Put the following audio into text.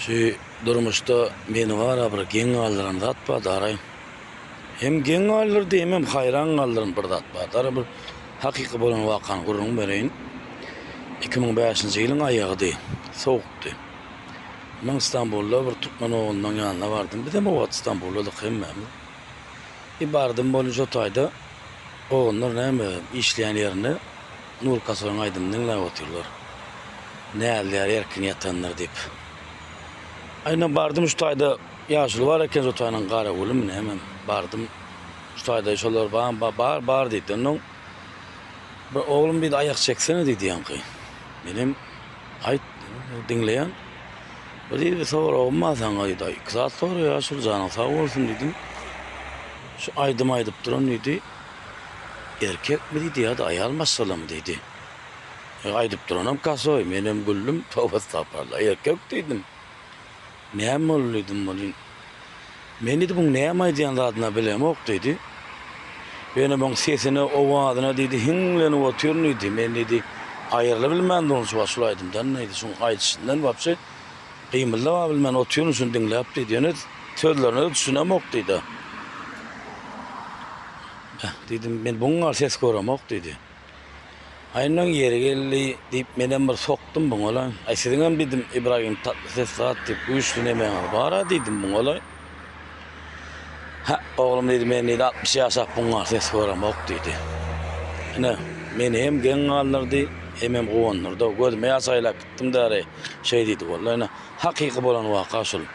Şu durmuşda meni bara bir geň galdyran zat bar daraý. Hem geň galdyrdy hemem haýran galdyran bir zat bar. Dara bir hakyky bolan wakany gürrüň bereýin. 2005-nji ýylyň aýagydy. Sowukdy. Men Stambulda bir türkmen oglunyň ýanyna bardym. Bizem o wagt Stambuldadyk hemmämiz. Bir bardym boldy şo taýda oglanlar näme işleýän ýerinde Nury Kasoýyň aýdymyny diňläp otyrlar. Näzli ýar erkin ýatandyr diýip. Aýna bardym şu taýda ýaşuly bar eken şu taýynyň Garagülümi näme bardym. Şu taýda şolar bar bar bar diýdi. Onnoň bir oglum diýdi aýak çeksene diýdi ýaňky. Menem aýt diňleýän. Bir diýdi bir soragym bar saňa diýdi. Aý iki zat sora ýaşuly janyň sag bolsun diýdim. Şu aýdym aýdyp duran diýdi. Erkekmi diýdi ýa-da aýal maşgalamy diýdi. E, aýdyp duranam kasoý, menem güldüm, toba estagfurullah, erkek diýdim. Näme boldy diýdim welin. Men diýdi, buň näme aýdýan zadyna bilemok diýdi. Ýöne buň sesine, owazyna diýdi, hiňlenip otyryn diýdi. Men diýdi, aýryla bilmän durun şu wagt şul aýdymdan diýdi, şuň aýdyşyndan wapşe gymyldaba bilmän otyryn şuny diňläp diýdi. Ýöne sözlerine-de düşünemok diýdi. Beh, diýdim, men buňa ses göremok diýdi. Aý ondan ýeri geldi diýip menem bir sokdum buňa-la. Aý siziňem diýdim Ibragim tatly ses zat diýip güýçli nemeňiz bar-a diýdim buňa-la. Hä, oglum diýdi men diýdi 60 ýaşap buňa ses göremok diýdi. Ine, meni hem geň galdyrdy, hemem guwandyrdy. Gözüme ýaş aýlap gitdim däri, şeý diýdi walla. Ine, hakyky bolan waka şul.